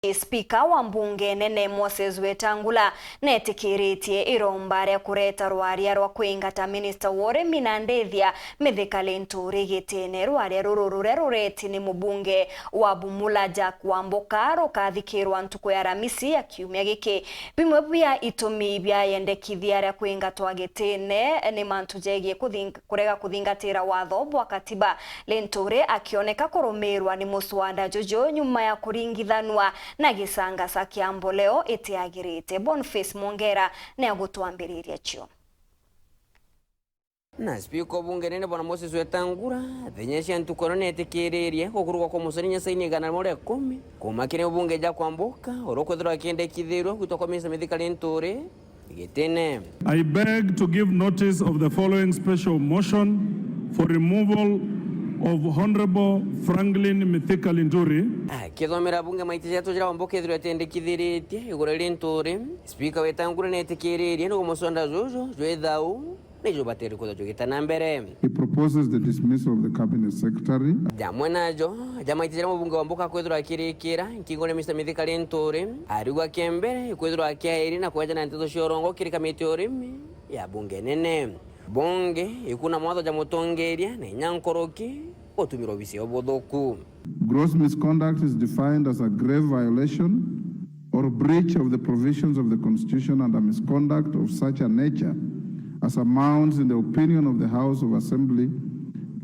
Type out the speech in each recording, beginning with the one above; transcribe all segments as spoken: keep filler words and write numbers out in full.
Spika wa mbunge nene Moses Wetangula netikiritie iromba ria kureta rwaria rwa kwingata minista wa urimi na ndithia Mithika Linturi gitine. Rwaria ruru ruria rureti ni mubunge wa Bumula Jack Wamboka rukathikirwa ntuku ya Aramisi ya kiumia giki. Bimwe bia itumi bia yendekithia ria kwingatwa gitine ni mantu jegie kuthing-, kurega kuthingatira watho bwa katiba, Linturi akioneka kurumirwa ni muswada juju nyuma ya kuringithanua na gicangasa kia mboleo itiagirite. Boniface Mwongera ni agutwambiriria cio. Na spika o bunge nene bwana Moses Wetangula, thenya cia ntuku ino netikiririe gukurugwa kwa mucori nyasaini igana rimwe ria ikumi, kuuma kiri mubunge Jack Wamboka, uria ukwithirwa akiendekithirua gwitwa kwa minista Mithika Linturi gitine. I beg to give notice of the following special motion for removal of Honorable Franklin Mithika Linturi. Akithomera bunge maiti jatatu jira Wamboka ethirwa atiendekithiritie iguru ria Linturi, spika Wetangula netikiririe ni gumusonda juju jwi thau nijo batiri kwithirwa jugita na mbere. He proposes the dismissal of the cabinet secretary. Jamwe najo, jamaiti jaria mubunge Wamboka akwithirwa akirikira nkingo ria minista Mithika Linturi, arigwa kia mbere ikwithirwa akiairi na kweja na nteto cia urongo kiri kamiti ya urimi ya bunge nene. Bunge ikuna mawatho ja mutongeria na inya nkuruki gutumira obisi ya ubuthuku. Gross misconduct is defined as a grave violation or breach of the provisions of the Constitution and a misconduct of such a nature as amounts, in the opinion of the House of Assembly,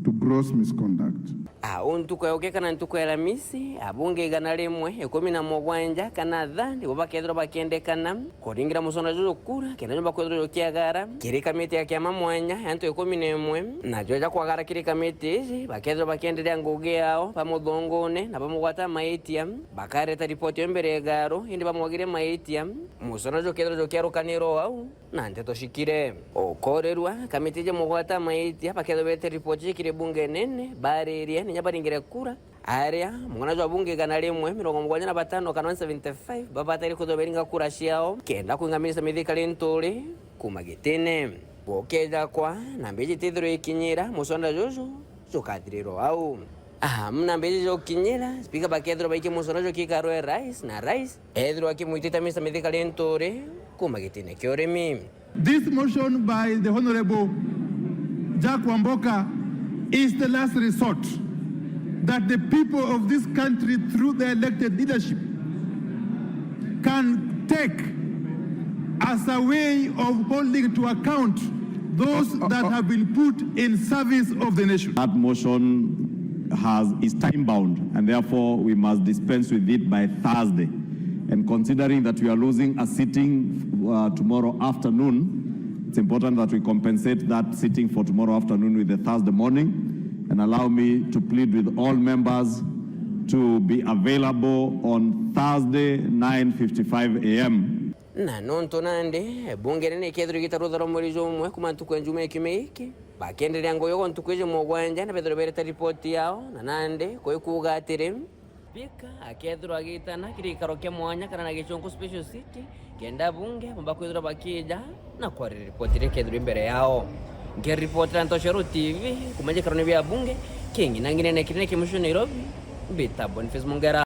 to gross misconduct. A, uu ntuku ya uke kana ntuku ya Aramisi, abunge igana rimwe ikumi na mugwanja kana thaa nibo bakethirwa bakiendekana kuringira musonda juju kura, kenda jumba kwithirwa jukiagara kiri kamiti ya kiama mwanya ya antu ikumi na imwe, na jweja kwagara kiri kamiti iji, bakethirwa bakienderea ngugi yao bamuthungune na bamugwata maitia, bakareta ripoti yo mbere ya igaru, indi bamwagire maitia, musonda jukethirwa jukiarukanirwa o au na nteto cikire. Ukorirwa, kamiti iji mugwata maitia bakethirwa bete ripoti iji kiri bunge nene, baririe, ninya baringire kura, aria mung'ana jwa bunge igana rimwe mirongo mugwanja na batano kana one seventy-five babataire kwithirwa beringa kura ciao kenda kwinga minista Mithika Linturi kuuma gitine. Gukeja kwa namba iji itithirwa ikinyira, musonda juju jukathirirwa au. Amu namba iji jukinyira, spika bakethirwa baikia musonda jukikarwe rais, na rais ethirwa akimwitite minista Mithika Linturi kuuma gitine kia urimi. This motion by the Honorable Jack Wamboka is the last resort that the people of this country, through their elected leadership, can take as a way of holding to account those that have been put in service of the nation. That motion has, is time bound, and therefore we must dispense with it by Thursday. And considering that we are losing a sitting, uh, tomorrow afternoon, it's important that we compensate that sitting for tomorrow afternoon with the Thursday morning. And allow me to plead with all members to be available on Thursday, nine fifty-five a m. Na nontu nandi bunge nene ikethirwa igita rutha rwa mweri jumwe kuma ntuku ya Njuma ya kiumia giki, bakenderea ngugi ugo ntuku iji mugwanja na bethirwe bereta ripoti yao, na nandi kwi kuuga atiri, spika akethirwa agitana kiri gikaro kia mwanya kana na gichunku special sitting, kenda bunge bomba kwithirwa bakija na kwaria ripoti iria ikethirwa imbere yao. Nkiripotera Ntoshero T V kuma njikarone bia bunge, king'ina ng'inene kinene kia mucii Nairobi, mbita Boniface Mungera.